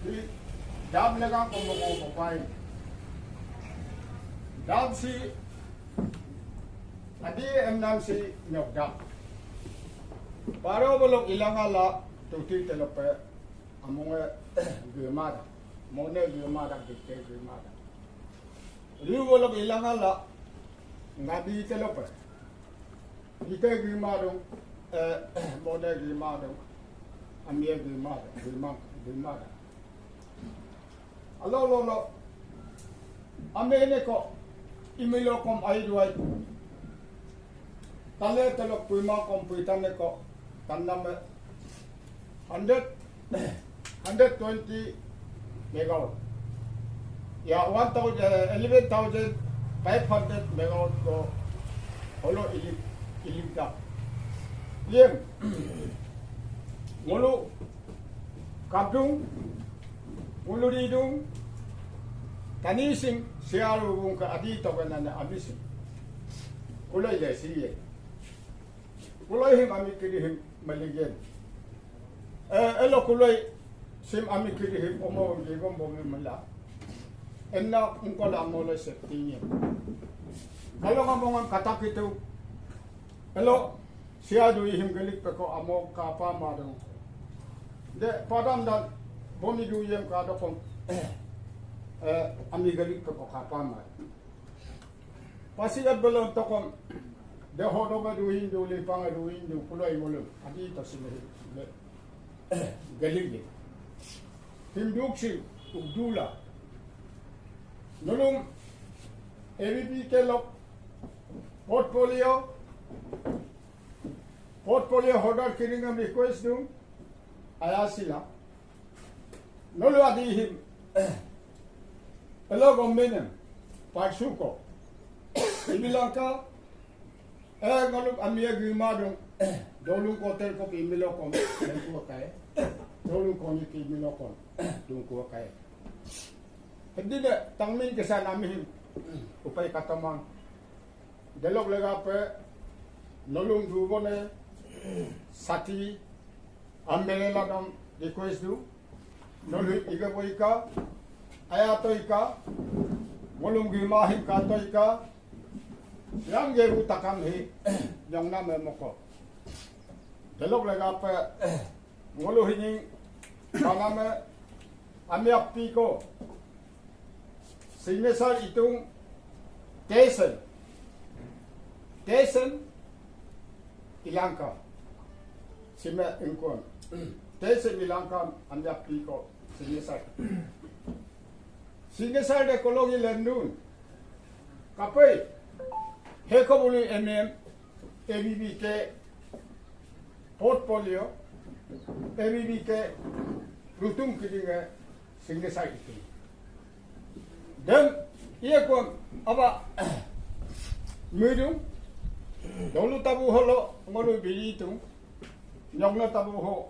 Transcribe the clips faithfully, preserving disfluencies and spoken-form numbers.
Di dam legang komo komo papai. Dam si adi emnam si nyok dam. Paro bolok ilangala tuti telope amonge gemada. Mone gemada, dikte gemada. Riu bolok ilangala ngadi telope. Ite gemado, eh, mone gemado. Amie gemado, gemang, gemada. Alo lo lo. Ame ne ko imilo kom aiduai. Tale telok puima kom puitane ko taname hundred, hundred twenty megawatt. Ya one thousand, eleven thousand five hundred megawatt ko holo ilik ilik da. Yem ngolu kapdung, ngolu ridung, tani sim siaru bung ke adi tokenane amisim. Kulai de siye. Kulai him ami kiri him maligen. Eh, elo kulai sim ami kiri him omo gigom bomi mala. Enna ungkola mole septinye. Kalau ngomong kata kitu, elo siadu ihim gelik peko amo kapa madung. De padam dan bomi du yem kadokon. Eh, ami gelik peko kapa madung. Pasigat belum tokon. De hodo ga duin du lipang duin du kulai mulum. Adi to sini le. Galing de. Him duksi ugdula. Nulum A B B K lok portfolio, portfolio holder kiringam request dung. Ayasila. Nolu adi him. Elo gombenem. Parsuko. Ibilangka. Eh, ngoluk amia gima dong. Dolung kotel ko pimilo kom. Dungku kai. Dolung koni pimilo kom. Dungku kai. Hedi de tangmin kesan ami him. Upai katamang. Delok legape nolum dubone sati ambele ladam request du. Nolu iga boika, aya toika, ngolum gima him ka toika, yang gebu takam hi, yang name moko. Delok legape ngolu hini, kaname ami api ko. Signature itung tesen. Tesen ilangka. Sime ingkon. Tesen ilangka anda piko signature. Signature de kologi lendun. Kapei. Heko bulu M M. A B B K portfolio, A B B K rutum kídínge signature itung. Dem, iya kon, aba, mídung, dolu tabu holo, ngolu bili itung, nyokna tabu ho,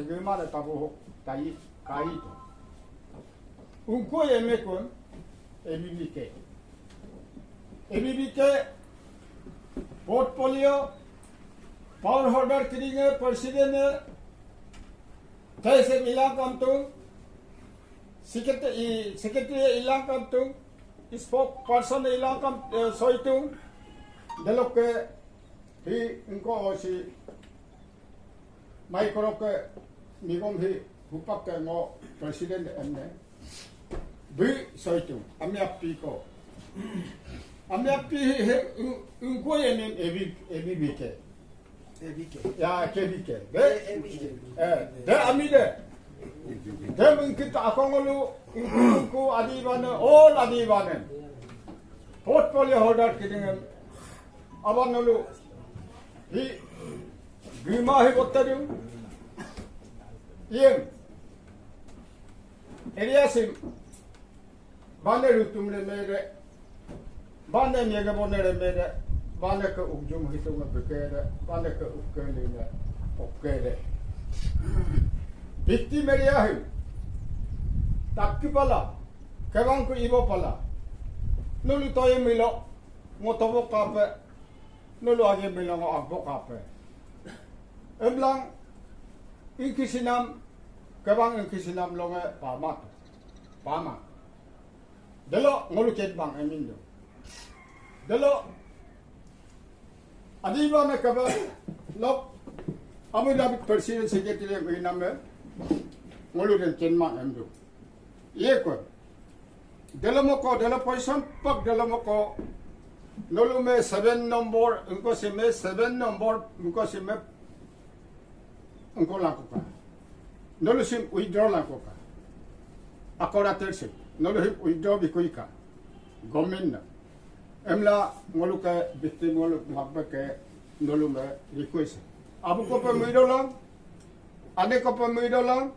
gimana tabu ho, tai, kai itung. Ungko yeme kon, A B B K. A B B K portfolio, power holder kídínge, president e, tesen ilangkam tung, secretary, secretary ilangkam tung, spokesperson ilangkam, eh, soitung, delokke, hi, ungko osi, Micro ke migom hi hupak ke ngo president emne. Bí soitu, ami api ko. Ami api hi, hi, ungko ye nin A B, A B B K. A B K. Ya, K B K. De, A B K. Eh, de ami de. De mungkin ta akong lu, ungko adi bane, all adi bane. Portfolio holder kídínge. Aban nolu. Hi, gima hi bottadung. Iyem. Area sim. Bane rutum le mere. Bane nyege bone le mere. Bane ke ujum hitung bekere. Bane ke ukkele le. Okkele. Victim area hi. Takki pala. Kebang ku ibo pala. Nolu toye milo. Ngo tobo kape. Nolu age milo ngo agbo kape. Emlang. Ingki sinam. Kebang engkisinam longe pama. Pama. Delo ngolu ket bang emin do. Delo Adi Bane kebang lok Abu Dhabi president secretary em iname ngolu den ken mang em do. Ye ko. Delo moko, delo poison pak delo moko. Nolu me seven number, engko sime seven number, engko sime engko langkuka. Nolu sim withdraw langkuka. Akora tersi. Nolu sim withdraw bikuika. Government na. Emla ngoluke victim ngolu mabeke nolu me request. Abu kope muidolang. Ane kope muidolang.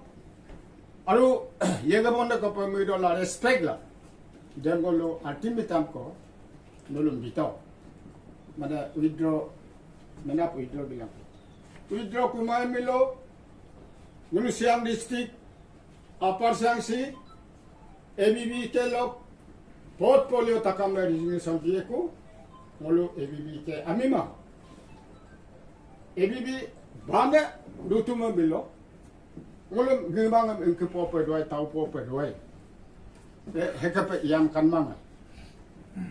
Aru yege bonde kope muidolang respect la. Dengolu ultimatum ko nolu bito. Mana withdraw, mana withdraw bilang. Withdraw kumai milo, ngolu Siang district, Upper Siang si, A B B ke lok, portfolio takam resignation kiyeku, ngolu A B B ke amima. A B B bane rutuma milo, ngolu gimang em engke pope duai, tau pope duai. E, hekepe iyam kan manga.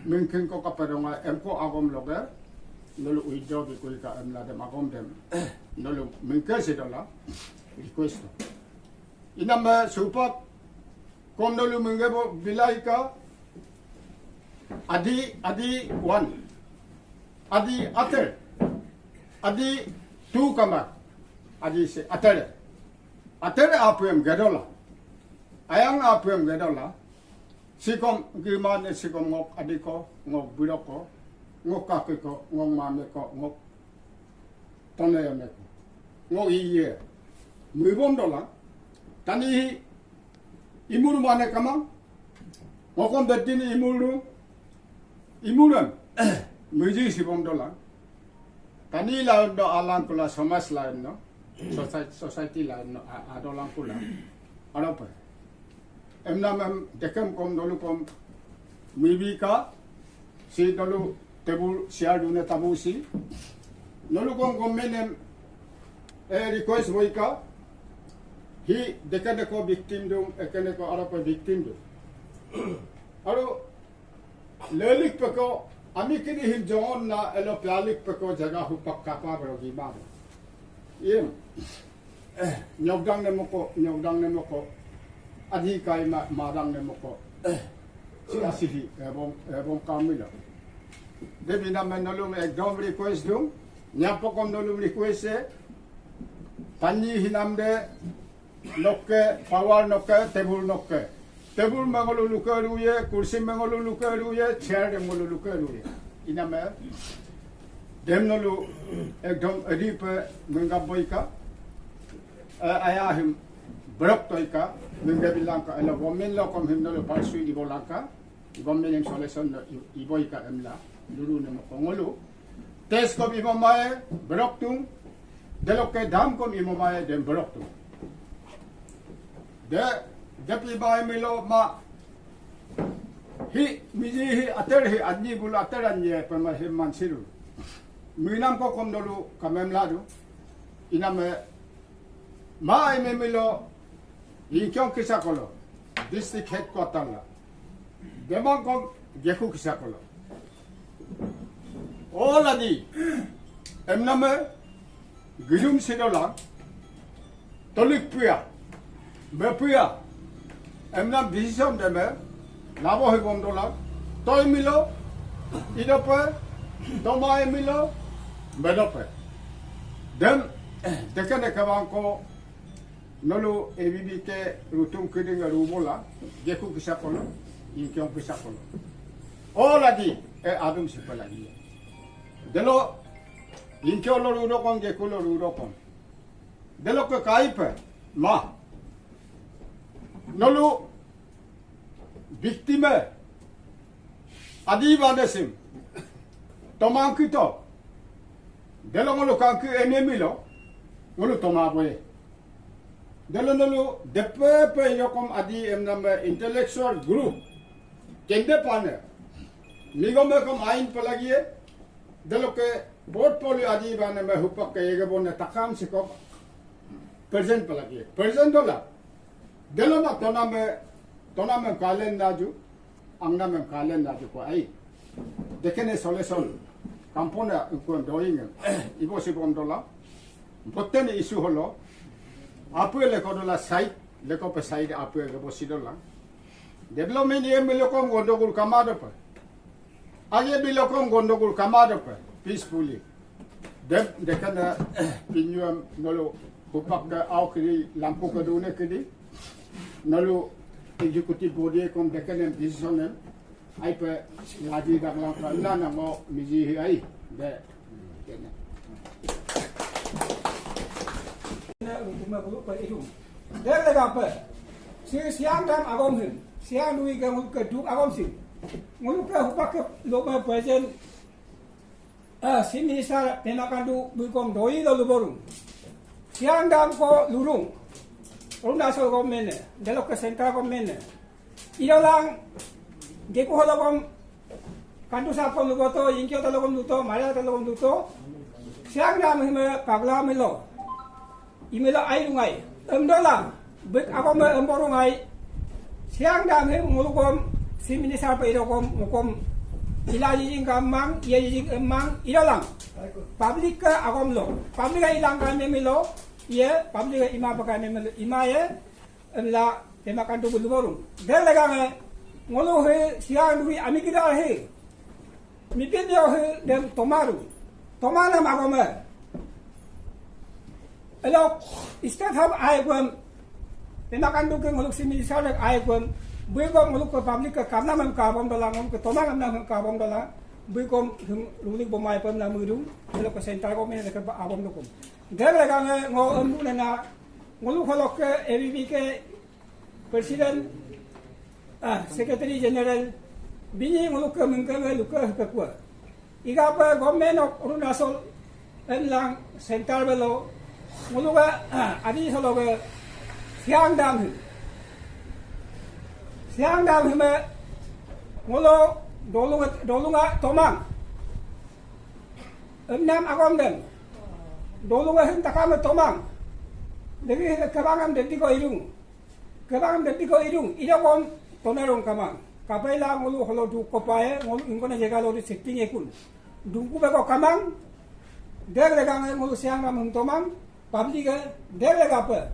Mingkin ko kape donga, em ko agom loge, nolu withdraw bikuika emla dem agom dem. Nolu mingke si dola, request. Iname supak, kom nolu mingge bo bilaika, Adi, Adi one. Adi atel. Adi two kama. Adi si atel. Atel apuem gedola. Ayang apuem gedola. Sikom gimane sikom ngok adiko, ngok biroko, ngok kakiko, ngok mameko, ngok toneyameko. Ngok iye. Mibom dola. Tani imuru mane kamang. Ngokom bedini imuru. Imurem. Miji sibom dola. Tani lain do alang kula somas lain no. Society, society lain no a-, ado lang kula. Ado pe. Emnam em dekem kom dolu kom mibi ka. Si dolu tebul siar dune tabu si. Nolu kom kom menem e request boy ka. Hi deke deko victim dung, ekene ko ado pe victim dung. Ado Lelik peko, ami kini him jongon na elo pialik peko jaga hupak kapa bro gimana. Im. Nyogdang ne moko, nyogdang ne moko. Adi kai ma, madang ne moko. Si asihi, ebong, ebong kamila. Debi na men nolum ekdom request dung. Nyapokom nolum request e. Tani hinam de. Nokke, power nokke, table nokke. Table mengolu luke ruye, kursi mengolu luke ruye, chair dem ngolu luke ruye. Iname, dem nolu ekdom edipe menggap boika, e, aya him brok toika, menggabilangka, ela women lokom him nolu palsu ibolangka. Government em solution no i-, iboika emla, lulu ne moko ngolu. Test kom imo mae, berok tung. Delokke dam kom imo mae, dem berok tung. De, depi mae milo ma, hi, miji hi, ater hi, anyi bulu ater anyi, pema hi mansiru. Minam ko kom dolu, kamem ladu. Iname, ma eme milo, Yingkiong kisa kolo, district headquarter la. Demang kom Geku kisa kolo. Ola di, emname, gijum sidola, tolik puya, bepuya, emnam decision deme, labo hibom dola, toi milo, idope, tomai milo, bedope. Dem, deke deke bangko, Nolu A B B ke rutung keding rubola, Geku kisa kolo, Yingkiong kisa kolo. O lagi, e adum sipa lagi. Delo, Yingkiong lo rudokon, Geku lo rudokon. Delo ke kaipe, ma. Nolu, Victime, Adi Bane sim, tomang kito, delo ngolu kangki enemy lo, ngolu toma boye. Delo nolu depepe yokom Adi emname intellectual group, kende pane, migome kom ain pelagie, deloke portfolio Adi Bane me hupak ke yege bone takam sikop, present pelagie. Present dola, Delo ma toname, toname kalen naju, angname kalen naju ko ai. Dekene solution, kampona ingkon doing, ibo sibom dola, botteni issue holo, apue leko dola side, leko pe side apue ke bosi dola. Development ye milokom gondogul kamadope. Age bilokom gondogul kamadope, peacefully. Dem, dekene, pinyuem nolu hupak ke au kidi, lampu ke dune kidi. Nolu executive body kom dekene decision em. Aipe laji daglang pra nana mo miji hi ai. De. Dekene. Dek legape. Si Siang dam agom hin. Siang dui ke nguluke duk agom sin. Nguluke hupak ke loma present. Eh, si minister Pema Khandu bukom doi lo luborung. Siang dam ko lurung. Arunachal government ne, delokke central government ne. Idolang, geku holokom, Khandu sap kom luboto, Yingkiong talokom luto, Mariyang talokom luto. Siang dam hime pagla milo. Imelo ai lungai. Emdolang, bek agom emborungai. Siang dam him ngulukom, si minister pe idokom, mukom, ila jijing kamang, iya jijing emang, idolang. Public ke agom lo. Public ke ilang kame milo, iya, public ke ima pakame milo, ima ye. Emla, Pema Khandu bulu borung. Dek legange, ngulu he, Siang dui, ami kida he. Mipin yo he, dem tomaru. Tomanam agome. Elo, state ham ai guem. Pema Khandu ke nguluk si minister lek ai guem. Bui guem nguluk ke public ke karnam em kabom dola, nguluk ke tomang em nam em kabom dola. Bui guem him ruling bomai pem na mudung. Elo ke central government ke abom dukum. Dek legange, ngo embu nena, nguluk holok ke A B B ke President, ah, Secretary General, bini nguluke mengkeme luke hekekua. Igape Government of Arunachal enlang central belo, nguluke, ah, adi soloke Siang dam hi. Siang dam hime, ngulo dolunga, dolunga tomang. Emnam agom dem. Dolunga him takame tomang. Legi kebangam dediko irung. Kebang deti ko idung, idakkom tonerong kamang. Kapeila ngolu holo du kopae, ngolu ingkona jega lori setting ekun. Dungku beko kamang, dek legange ngolu Siang dam hum tomang, public e, dek legape.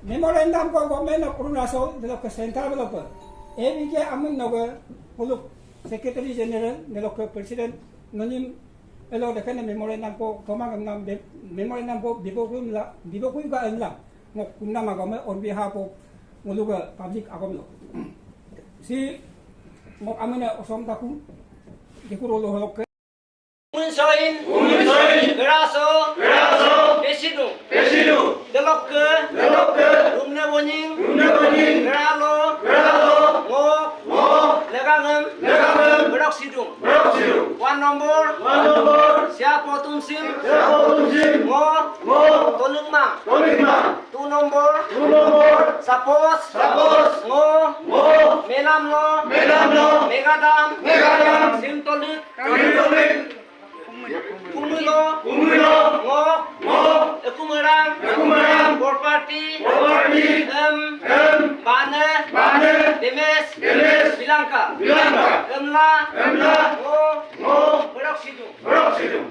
Memorandum ko Government of Arunachal, delokke central delokke. A B K amin noge, ngolu Secretary General, delokke President, nonim, elo dekene memorandum ko tomang emnam, memorandum ko bibokun la, bibokun ka emnam. Ngok kumnam agome on behalf of ngoluke public agom lo. Si ngok amene osom takum, dikuro lo holokke. Umun soin. Umun soin. Geraso. Geraso. Pesidung. Pesidung. Delokke. Delokke. Rumne bonying. Rumne bonying. Geralo. Geralo. Ngok. Ngok. Legangem. Legangem. Berok sidung. Berok sidung. One number. One number. Siapo tumsim. Siapo tumsim. Ngok. Ngok. Tolukma. Tolukma. Two number. Two number. Suppose. Suppose. Ngo. Ngo. Melamlo. Melamlo. Megadam. Megadam. Simtolik. Simtolik. Kumulo. Kumulo. Ngo. Ngo. Ekumerang. Ekumerang. Property. Property. Em. Em. Bane. Bane. Demes. Demes. Bilangka. Bilangka. Emla. Emla. Ngo. Ngo. Berok sidung. Berok sidung.